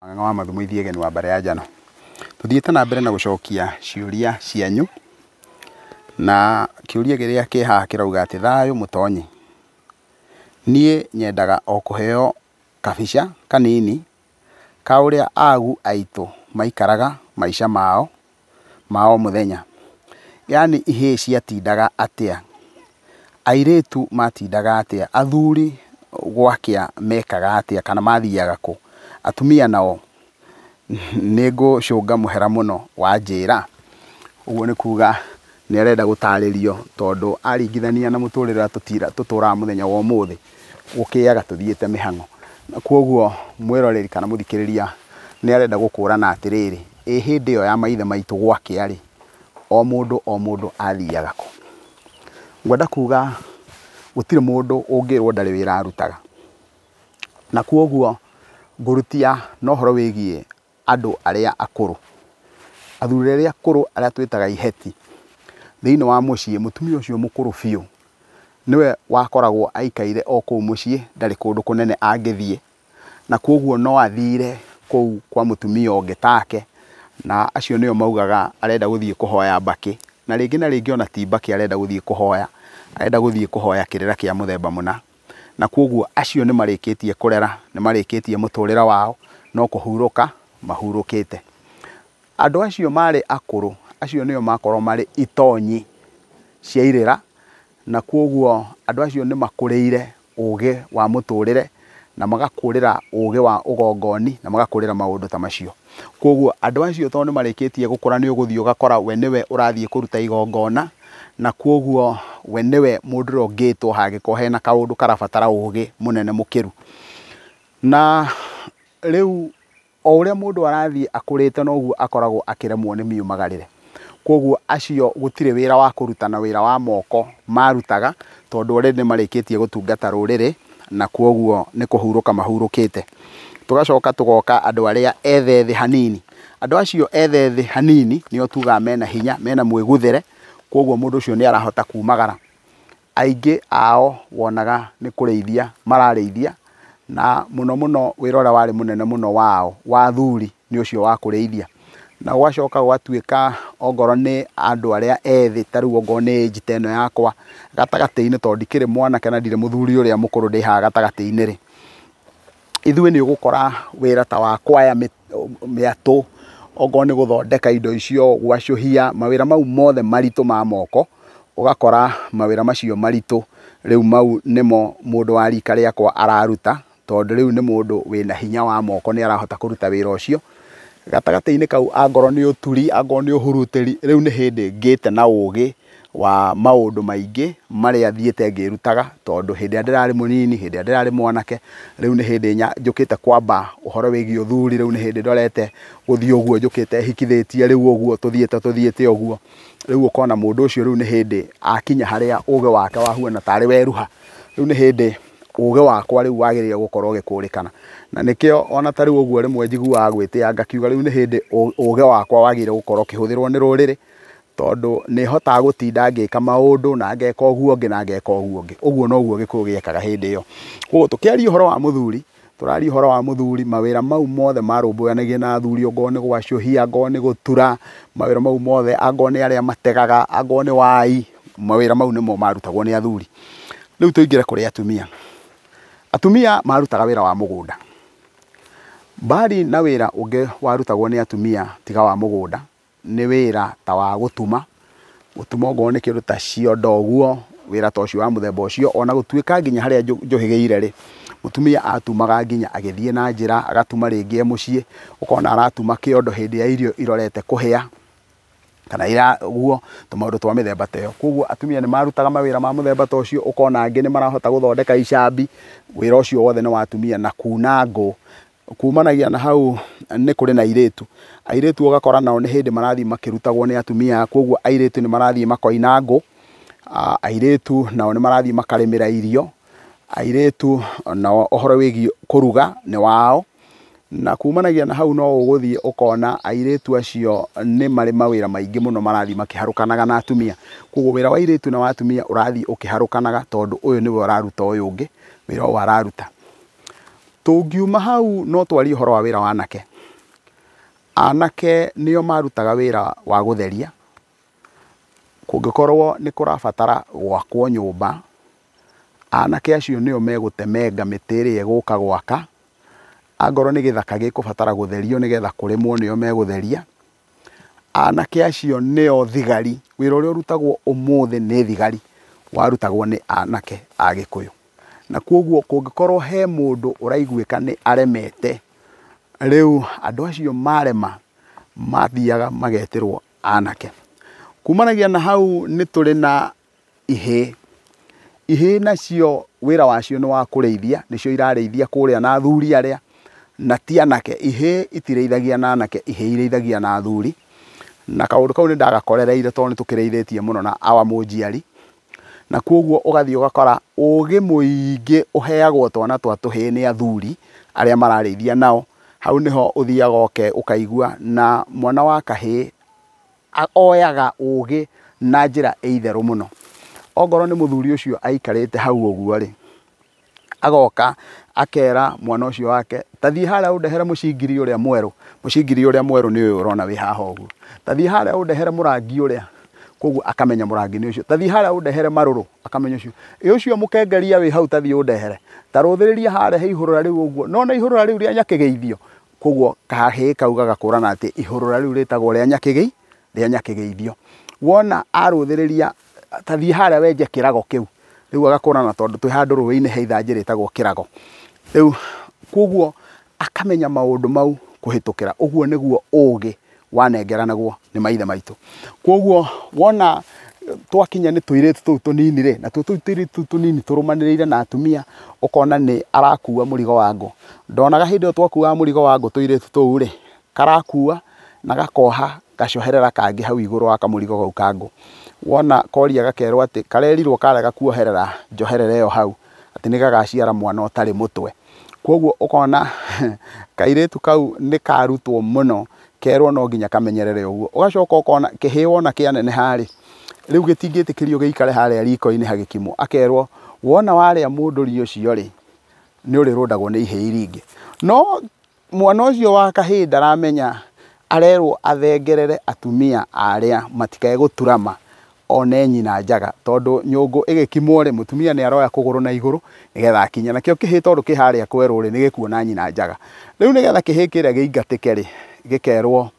Wang'ang'a wa Mathumo ithiĩ wa mbare ya njano. Tũthiĩte na mbere na gũcokia ciũria cianyu, na kĩũria kĩrĩa kĩ haha kĩrauga atĩ thayũ mũtonyi. Niĩ nyendaga o kũheo kabica kanini ka ũrĩa agu aitũ maikaraga maica mao ma o mũthenya. Yaani ihĩĩ ciatindaga atĩa, airĩtu matindaga atĩa, athuri gwakĩa mekaga atĩa kana mathiaga kũ, atumia nao nĩ ngũcũnga mũhera mũno wanjĩra. Ũguo nĩ kuga nĩ arenda gũtarĩrio tondũ aringithania na mũtũrĩre ũrĩa tũtũraga mũthenya wa ũmũthĩ, gũkĩaga tũthiĩte mĩhang'o. Na koguo mwĩroreri kana mũthikĩrĩria nĩ arenda gũkũrana atĩrĩrĩ, ĩ hĩndĩ ĩyo ya maithe maitũ gwakĩa rĩ, o mũndũ o mũndũ athiaga kũ? Ngwenda kuga gũtirĩ mũndũ ũngĩrwo ndarĩ wĩra arutaga. Na koguo ngũrutia na ũhoro wĩgiĩ andũ arĩa akũrũ. Athuri arĩa akũrũ arĩa twĩtaga iheti, thĩinĩ wa mũciĩ mũtumia ũcio mũkũrũ biũ nĩwe wakoragwo aikaire o kũu mũciĩ, ndarĩ kũndũ kũnene angĩthiĩ, na koguo no athire kũu kwa mũtumia ũngĩ take, na acio nĩo maugaga arenda gũthiĩ kũhoya mbakĩ, na rĩngĩ na rĩngĩ ona ti mbakĩ arenda gũthiĩ kũhoya, arenda gũthiĩ kũhoya kĩrĩra kĩa mũthemba mũna. Na koguo acio nĩ marĩkĩtie kũrera, nĩ marĩkĩtie mũtũrĩre wao, no kũhurũka mahurũkĩte. Andũ acio marĩ akũrũ, acio nĩo makoragwo marĩ itonyi cia irĩra, na koguo andũ acio nĩ makũrĩire ũgĩ wa mũtũrĩre, na magakũrĩra ũgĩ wa ũgongoni, na magakũrĩra maũndũ ta macio. Koguo andũ acio tondũ nĩ marĩkĩtie gũkũra nĩ ũgũthiĩ ũgakora we nĩwe ũrathiĩ kũruta igongona, na koguo we nĩwe mũndũ ũrĩa ũngĩtwo hangĩkorwo hena kaũndũ karabatara ũgĩ mũnene mũkĩru. Na rĩu o ũrĩa mũndũ arathiĩ akũrĩte noguo akoragwo akĩremwo nĩ miumagarĩre. Koguo acio gũtirĩ wĩra wa kũruta na wĩra wa moko marutaga, tondũ already nĩ marĩkĩtie gũtungata rũrĩrĩ, na koguo nĩ kũhurũka mahurũkĩte. Tũgacoka tũgoka andũ arĩa ethĩ thĩ hanini. Andũ acio ethĩ thĩ hanini nĩo tugaga mena hinya, mena mwĩguthĩre, koguo mũndũ ũcio nĩ arahota kumagara. Aingĩ ao wonaga nĩ kũrĩithia mararĩithia, na mũno mũno wĩra ũrĩa warĩ mũnene mũno wao wa athuri nĩ ũcio wa kũrĩithia. Na gũgacoka gũgatuĩka ongorwo nĩ andũ arĩa ethĩ ta rĩu ongorwo nĩ age ta ĩno yakwa gatagatĩ-inĩ, tondũ ndikĩrĩ mwanake na ndirĩ mũthuri ũrĩa mũkũrũ, ndĩ haha gatagatĩ-inĩ rĩ, ithuĩ nĩ ũgũkora wĩra ta wa kwaya mĩatũ, ongorwo nĩ gũthondeka indo icio, gwacũhia, mawĩra mau mothe maritũ ma moko, ũgakora mawĩra macio maritũ rĩu mau nĩmo mũndũ wa rika rĩakwa araruta, tondũ rĩu nĩ mũndũ wĩna hinya wa moko nĩ arahota kũruta wĩra ũcio. Gatagatĩ-inĩ kau angorwo nĩ ũturi, angorwo nĩ ũhurutĩri, rĩu nĩ hĩndĩ ngĩte na ũgĩ wa maũndũ maingĩ marĩa thiĩte ngĩrutaga, tondũ hĩndĩ ĩrĩa ndĩrarĩ mũnini, hĩndĩ ĩrĩa ndĩrarĩ mwanake, rĩu nĩ hĩndĩ njũkĩte kwamba ũhoro wĩgiĩ ũthuri, rĩu nĩ hĩndĩ ndorete gũthiĩ ũguo njũkĩte hikithĩtie rĩu ũguo tũthiĩte tũthiĩte ũguo. Rĩu ũkona mũndũ ũcio rĩu nĩ hĩndĩ akinya harĩa ũgĩ wake wahuana tarĩ weruha. Rĩu nĩ hĩndĩ ũgĩ wakwa rĩu wagĩrĩire gũkorwo ũgĩkũrĩkana. Na nĩkĩo ona ta rĩu ũguo rĩmwe njiguaga gwĩtĩa ngakiuga rĩu nĩ hĩndĩ ũgĩ wakwa wagĩrĩire gũkorwo ũkĩhũthĩrwo nĩ rũrĩrĩ, tondũ nĩ hotaga gũtinda ngĩka maũndũ na ngeka ũguo ũngĩ na ngeka ũguo ũngĩ. Ũguo noguo Gĩkũyũ gĩekaga hĩndĩ ĩyo. Koguo tũkĩaria ũhoro wa mũthuri, tũraria ũhoro wa mũthuri, mawĩra mau mothe marũmbũyanagia na athuri, ongorwo nĩ gwacũhia, angorwo nĩ gũtura, mawĩra mau mothe, angorwo nĩ arĩa mategaga, angorwo nĩ wai, mawĩra mau nĩmo marutagwo nĩ athuri. Rĩu tũingĩre kũrĩ atumia. Atumia marutaga wĩra wa mũgũnda. Mbari na wĩra ũngĩ warutagwo nĩ atumia tiga wa mũgũnda, nĩ wĩra ta wa gũtuma. Gũtuma ongorwo nĩ kĩndũ ta ciondo ũguo, wĩra ta ũcio wa mũthemba ũcio, ona gũtuĩka nginya harĩa njũhĩgĩire rĩ, mũtumia atumaga nginya agĩthiĩ na njĩra, agatuma rĩngĩ e mũciĩ, ũkona aratuma kĩondo hĩndĩ ya irio irorete kũhĩa, kana ira ũguo, tũmaũndũ twa mĩthemba ta ĩyo. Koguo atumia nĩ marutaga mawĩra ma mũthemba ta ũcio, ũkona angĩ nĩ marahota gũthondeka icambi, wĩra ũcio wothe nĩ wa atumia, na kuna ngũ. Kumanagia na hau nĩ kũrĩ na airĩtu. Airĩtu ũgakora nao nĩ hĩndĩ marathiĩ makĩrutagwo nĩ atumia, koguo airĩtu nĩ marathiĩ makoina ngũ, airĩtu nao nĩ marathiĩ makarĩmĩra irio, airĩtu nao ũhoro wĩgiĩ kũruga nĩ wao. Na kumanagia na hau no ũgũthiĩ ũkona airĩtu acio nĩ marĩ mawĩra maingĩ mũno marathiĩ makĩharũkanaga na atumia. Koguo wĩra wa airĩtu na wa atumia ũrathiĩ ũkĩharũkanaga, tondũ ũyũ nĩwe ũraruta ũyũ ũngĩ wĩra ũyũ araruta. Tũngiuma hau no twarie ũhoro wa wĩra wa anake. Anake nĩo marutaga wĩra wa gũtheria, kũngĩkorwo nĩ kũrabatara gwakwo nyũmba, anake acio nĩo megũtemenga mĩtĩ ĩrĩa ĩgũka gwaka, angorwo nĩ gĩthaka gĩkũbatara gũtherio nĩgetha kũrĩmwo nĩo megũtheria. Anake acio nĩo thigari, wĩra ũrĩa ũrutagwo ũmũthĩ nĩ thigari warutagwo nĩ anake a Gĩkũyũ. Na koguo kũngĩkorwo he mũndũ ũraiguĩka nĩ aremete, rĩu andũ acio marema mathiaga magetĩrwo anake. Kumanagia na hau nĩ tũrĩ na ihĩĩ. Ihĩĩ nacio wĩra wacio nĩ wa kũrĩithia, nĩcio irarĩithia kũrĩa na athuri arĩa, na ti anake. Ihĩĩ itirĩithagia na anake, ihĩĩ irĩithagia na athuri. Na kaũndũ kau nĩ ndagakorereire tondũ nĩ tũkĩrĩithĩtie mũno na awa mũnjiari. Na koguo ũgathiĩ ũgakora ũgĩ mũingĩ ũheagwo twana twa tũhĩĩ nĩ athuri arĩa mararĩithia nao. Hau nĩho ũthiaga ũkaigua na mwana wa kahĩĩ oyaga ũgĩ na njĩra ĩ itherũ mũno. Ongorwo nĩ mũthuri ũcio aikarĩte hau ũguo rĩ, agoka akera mwana ũcio wake, ta thiĩ harĩa ũndehere mũcingiri ũrĩa mwerũ. Mũcingiri ũrĩa mwerũ nĩ ũyũ ũrona wĩ haha ũguo. Ta thiĩ harĩa ũndehere mũrangi ũrĩa, koguo akamenya mũrangi nĩ ũcio. Ta thiĩ harĩa ũndehere marũrũ, akamenya ũcio. Ĩ ũcio mũkengeria wĩ hau ta thiĩ ũndehere. Ta rũthĩrĩria harĩa he ihũrũra rĩu ũguo. Nĩwona ihũrũra rĩu rĩa nyakĩgeithio? Koguo kahĩĩ kau gagakũrana atĩ ihũrũra rĩu rĩtagwo rĩa rĩa nyakĩgeithio. Wona arũthĩrĩria, ta thiĩ harĩa wenje kĩrago kĩu. Rĩu agakũrana tondũ twĩ handũ rũĩ-inĩ he ithanjĩ rĩtagwo kĩrago. Rĩu koguo akamenya maũndũ mau kũhĩtũkĩra. Ũguo nĩguo ũgĩ wanengeranagwo nĩ maithe maitũ. Koguo wona twakinya nĩ tũirĩtu tũu tũnini rĩ, natuo tũu tũirĩtu tũu tũnini tũrũmanĩrĩire na atumia, ũkona nĩ arakua mũrigo wa ngũ. Ndonaga hĩndĩ ĩyo twakuaga mũrigo wa ngũ tũirĩtu tũu rĩ, karakua na gakoha gacoherera kangĩ hau igũrũ wa kamũrigo kau ka ngũ. Wona koria gakerwo atĩ karerirwo karega kuoherera njoherera ĩyo hau, atĩ nĩ gagaciara mwana ũtarĩ mũtwe. Koguo ũkona kairĩtu kau nĩ karutwo mũno, kerwo no nginya kamenyerere ũguo. Ũgacoka ũkona kĩhĩĩ wona kĩaneneha rĩ, rĩu gĩtingĩtĩkĩrio gĩikare harĩa riko-inĩ hagĩkimwo. Akerwo wona warĩa mũndũri ũcio rĩ, nĩ ũrĩrũndagwo nĩ ihĩĩ iria ingĩ. No mwana ũcio wa kahĩĩ ndaramenya, arerwo athengerere atumia arĩa matikae gũturama one nyina njaga, tondũ nyũngũ ĩgĩkimwo rĩ, mũtumia nĩ aroya kũgũrũ na igũrũ nĩgetha akinye. Nakĩo kĩhĩĩ tondũ kĩ harĩa kwerũ rĩ, nĩ gĩkuona nyina njaga. Rĩu nĩgetha kĩhĩĩ kĩrĩa gĩingatĩke rĩ, gĩkerwo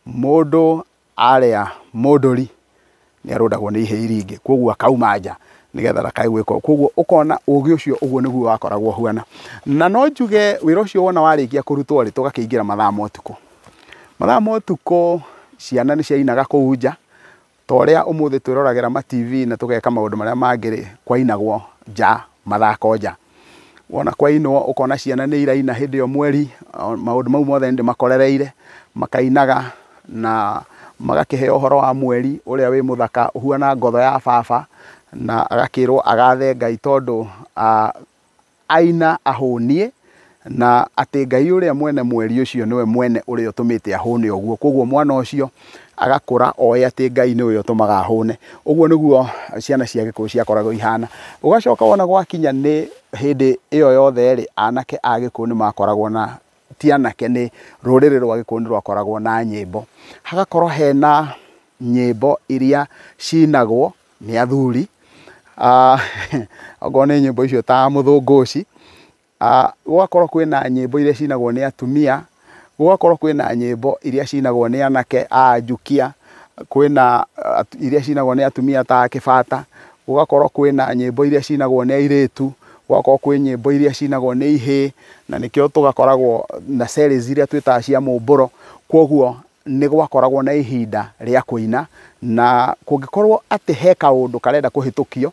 mũndũ arĩa mũndũri nĩ arũndagwo nĩ ihĩĩ iria ingĩ, koguo akauma nja nĩgetha ndakae gwĩka. Koguo ũkona ũgĩ ũcio ũguo nĩguo wakoragwo ũhuana. Na no njuge wĩra ũcio wona warĩkia kũrutwo rĩ, tũgakĩingĩra mathaa ma ũtukũ. Mathaa ma ũtukũ ciana nĩ ciainaga kũu nja, ta ũrĩa ũmũthĩ twĩroragĩra ma TV na tũgeka maũndũ marĩa mangĩ rĩ, kwainagwo nja, mathako nja. Wona kwainwo ũkona ciana nĩ iraina hĩndĩ ĩyo mweri, maũndũ mau mothe nĩ ndĩmakorereire, makainaga na magakĩheo ũhoro wa mweri ũrĩa wĩ mũthaka ũhuana ngotho ya baba, na agakĩrwo agathe Ngai tondũ aina ahũnie, na atĩ Ngai ũrĩa mwene mweri ũcio nĩwe mwene ũrĩa ũtũmĩte ahũne ũguo. Koguo mwana ũcio agakũra oĩ atĩ Ngai nĩwe ũtũmaga ahũne. Ũguo nĩguo ciana cia Gĩkũyũ ciakoragwo ihana. Ũgacoka wona gwakinya nĩ hĩndĩ ĩyo yothe rĩ, anake a Gĩkũyũ nĩ makoragwo na, ti anake, nĩ rũrĩrĩ rwa Gĩkũyũ nĩ rwakoragwo na nyĩmbo. Hagakorwo hena nyĩmbo iria cinagwo nĩ athuri, okorwo nĩ nyĩmbo icio ta mũthũngũci, gũgakorwo kwĩna nyĩmbo iria cinagwo nĩ atumia, gũgakorwo kwĩna nyĩmbo iria cinagwo nĩ anake a njukia, kwĩna iria cinagwo nĩ atumia ta kĩbata, gũgakorwo kwĩna nyĩmbo iria cinagwo nĩ airĩtu, gũgakorwo kwĩ nyĩmbo iria cinagwo nĩ ihĩĩ, na nĩkĩo tũgakoragwo na series iria twĩtaga cia mũmbũro. Koguo nĩ gwakoragwo na ihinda rĩa kũina, na kũngĩkorwo atĩ he kaũndũ karenda kũhĩtũkio,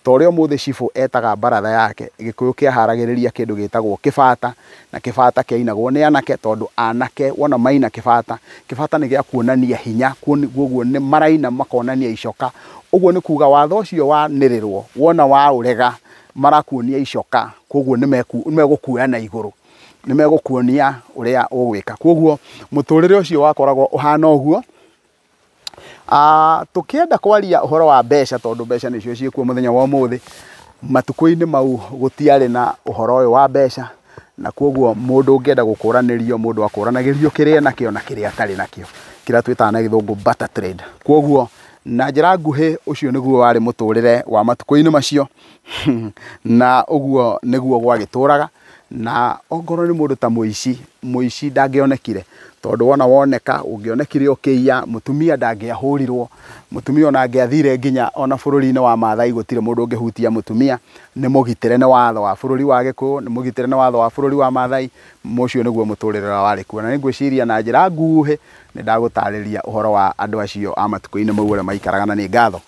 ta ũrĩa ũmũthĩ cibũ etaga baratha yake, Gĩkũyũ kĩaharagĩrĩria kĩndũ gĩtagwo kĩbata, na kĩbata kĩainagwo nĩ anake, tondũ anake wona maina kĩbata, kĩbata nĩ gĩa kuonania hinya, koguo nĩ maraina makonania icoka. Ũguo nĩ kuga watho ũcio wanĩrĩrwo, wona waũrega, marakuonia icoka, koguo nĩ megũkuoya na igũrũ, nĩ megũkuonia ũrĩa ũgwĩka. Koguo mũtũrĩre ũcio wakoragwo ũhana ũguo. Tũkĩenda kwaria ũhoro wa mbeca, tondũ mbeca nĩcio ciĩkuo mũthenya wa ũmũthĩ, Matukũ-inĩ mau gũtiarĩ na ũhoro ũyũ wa mbeca, na koguo mũndũ ũngĩenda gũkũranĩrio, mũndũ akũranagĩrio kĩrĩa enakĩo na kĩrĩa atarĩ nakĩo, kĩrĩa twĩtaga na gĩthũngũ barter trade. Koguo na njĩra nguhĩ ũcio nĩguo warĩ mũtũrĩre wa matukũ-inĩ macio na ũguo nĩguo gwagĩtũraga. Na ongorwo nĩ mũndũ ta mũici, mũici ndangĩonekire, tondũ wona woneka ũngĩonekire ũkĩiya, mũtumia ndangĩahũrirwo, mũtumia ona angĩathire nginya ona bũrũri-inĩ wa Maathai gũtirĩ mũndũ ũngĩhutia mũtumia, nĩ mũgitĩre nĩ watho wa bũrũri wa Gĩkũyũ, nĩ mũgitĩre nĩ watho wa bũrũri wa Maathai. Ũcio nĩguo mũtũrĩre ũrĩa warĩ kuo. Na nĩ ngwĩciria na njĩra nguhĩ nĩ ndagũtarĩria ũhoro wa andũ acio a matukũ-inĩ mau ũrĩa maikaraga, na nĩ ngatho.